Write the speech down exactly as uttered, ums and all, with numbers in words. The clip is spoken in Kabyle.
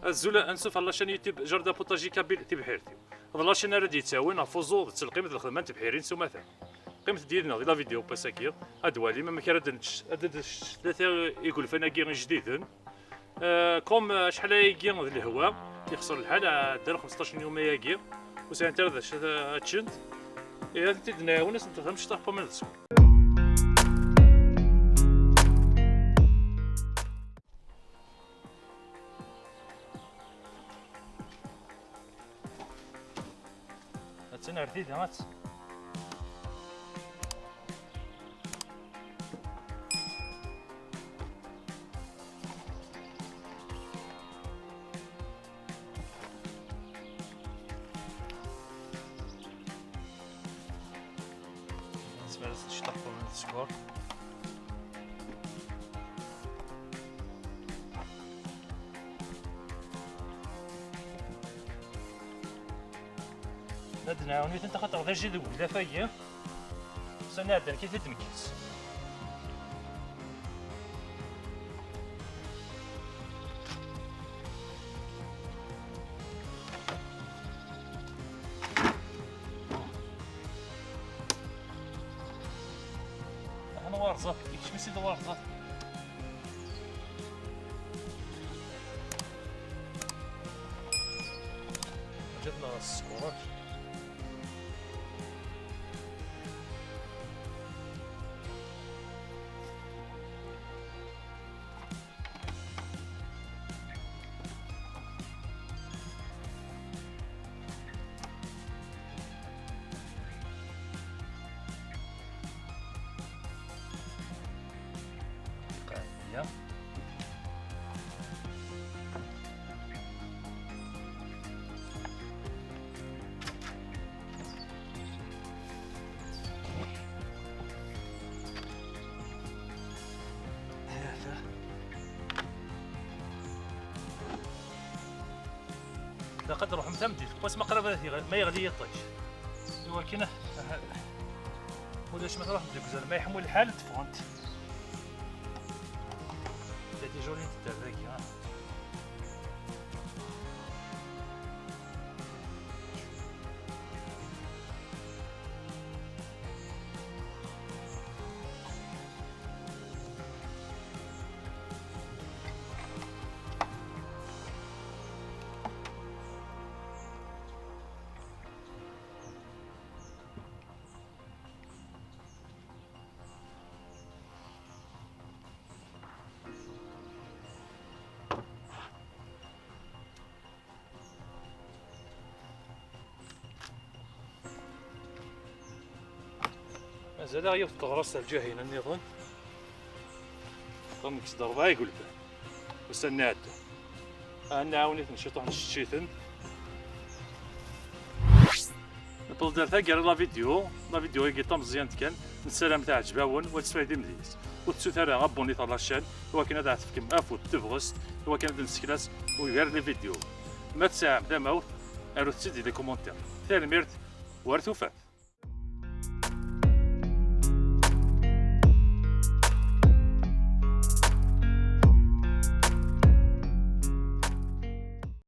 Azul, ansuf ɣer la chaîne YouTube Jardin Potager Kabyle Tibḥirt-iw. D la chaîne ara d-yettawin ɣef uẓu d ttelqim d lxedma n tebḥirin s umata. Qqimet-d yid-neɣ di la vidéo n wass-agi, ad d-walim amek ara d-nečč, ad d-nečč tlata igulfan-agi ijdiden. Euh, comme, euh, acḥal ayagi d lehwa, yexṣer lḥal, ɛeddan xmesṭac n yuma-agi, ur sɛint ara d acu ad ččent. Ihi ad tent-id-nɛiwen, ad sent-nefhem ciṭuḥ n waman d sskeṛ. Attan ar dida, att. Smeret ciṭuḥ n sskeṛ. Ad nɛawen-itent axaṭer d ajjid uglaf-agi. Sani ɛeddan kif i d-nekkes. Ahan warẓat, ikcem-itt-id warẓat. Ǧǧet-neɣ sskeṛ. Qanniya. Ilaq ad nruḥ tameddit, wass ma qrib ad yeɣ-, ma yeɣli yiṭij. Iwakken, ah, ah, ulac ma truḥ deg uzal, ma yeḥmu lḥal, tteffɣent. Tagi jolie tedder dagi, ah. Mazal-aɣ yiwet n teɣrast ar lǧiha-ina nniḍen. Qqaren-d kkes-d rebɛa igelfan ussan-nni iɛeddan. Ad nɛawen-iten ciṭuḥ, nečč-iten. Newweḍ-d ar taggara n la vidéo, la vidéo-agi d tameẓyant kan, nessaram teɛǧeb-awen, u ad tesfaydim deg-s. Ur tettut ara abonné ɣer la chaîne, iwakken ad aɣ-tefkem afud, tabɣest, iwakken ad d-nesseklas ugar les vidéos. Ma tesɛam tamawt, arut-tt-id di les commentaires. Tanemmirt, war tufat.